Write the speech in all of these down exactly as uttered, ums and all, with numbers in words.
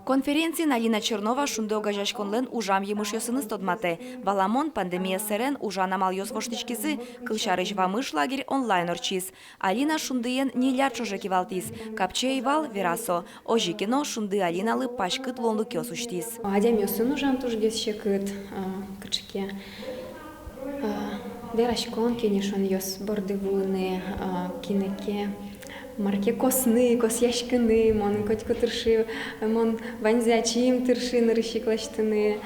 Конференциын Алина Чернова «Шунды» огазеяськонлэн ужам емышъёсыныз тодматэ. Валамон, пандемия сэрен ужан амалъёс воштӥськизы, кылсярысь, «Вамыш» лагерь онлайн ортчиз. Алина «Шундыен» ньыль ар ӵоже кивалтӥз. Капчи ӧй вал, вера со. Озьы ке но, «Шунды» Алиналы паськыт луонлыкъёс усьтӥз. Адямиосын ужан тужгес секыт, а, кыӵе ке, а, вераськон, кенешонъёс борды вуыны, а, кинэ ке мар ке косны, косъяськыны, мон котьку тырши, мон ваньзэ ачим тырши нырысь ик лэсьтыны,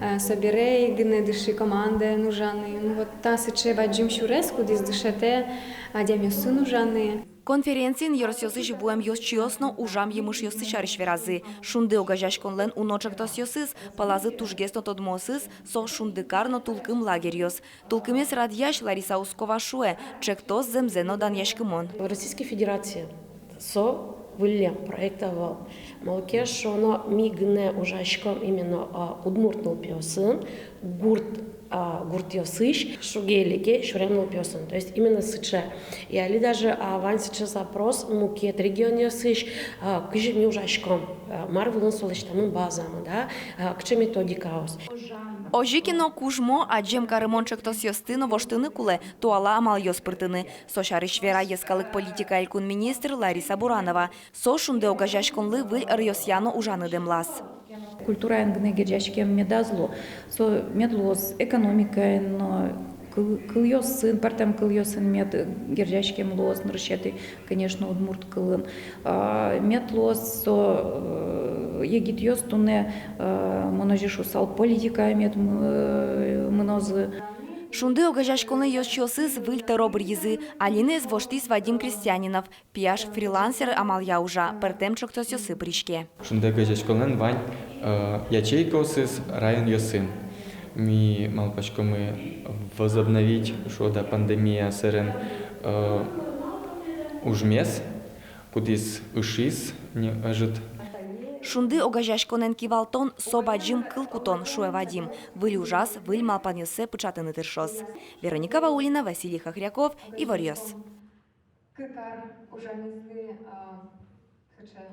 а, собере гинэ дыши командаен ужаны. Ну вот та сыӵе бадӟым сюрес, кудӥз дышетэ адямиосын ужаны. Конференциын ёросъёсысь вуэм ёзчиос но ужам емышъёссы сярысь веразы. «Шунды» огазеяськонлэн уно ӵектосъёсыз, пӧлазы тужгес но тодмоосыз — со «Шундыкар» но «Тулкым» лагерьёс. «Тулкымез» радъясь Лариса Ускова шуэ, ӵектос зэмзэ но данъяськымон. Российской Федерациын со выллем проект ӧвӧл. Малы ке шуоно, ми гинэ ужаськом именно, а, удмурт нылпиосын, гурт, а, гуртъёсысь, шуге-леке сюрем нылпиосын. То есть именно сыӵе. И али даже, а, вань сыӵе запрос мукет регионъёсысь, а, кызьы ми ужаськом, а, мар вылын со лэсьтэмын базамы, да, а, кыӵе методикаос. Озьы ке но, кужмо, адӟем карымон ӵектосъёсты но воштыны кулэ, туала амалъёс пыртыны. Со сярысь вера йӧскалык политикая элькун министр Лариса Буранова. Со «Шунды» огазеяськонлы выль ӧръёсъя но ужаны дэмлаз. Культураен гинэ герӟаськем медаз лу. Со мед луоз экономикаен но, кыл-, кылъёсын, пӧртэм кылъёсын мед герӟаськем луоз, нырысетӥ, конечно, удмурт кылын. А, мед луоз со, э, егитъёс туннэ, э, мон озьы шуысал, политикае мед мы-, мынозы. «Шунды» огазеяськонлэн ёзчиосыз выль тӧро быръизы. Алинаез воштӥз Вадим Крестьянинов. Пияш фрилансер амалъя ужа, пӧртэм ӵектосъёсы пыриське. «Шунды» огазеяськонлэн вань, э, ячейкаосыз районъёсын. Ми малпаськомы возобновить, шуод-а, пандемия сэрен, э, ужмес, кудӥз ышиз ни ӧжыт. «Шунды» огазеяськонэн кивалтон — со бадӟым кыл кутон, шуэ Вадим. Выль ужаз выль малпанъёссэ пыӵатыны тыршоз. Вероника Ваулина, Василий Хохряков, «Иворъёс». Кык ар ужамезлы, а, сыӵе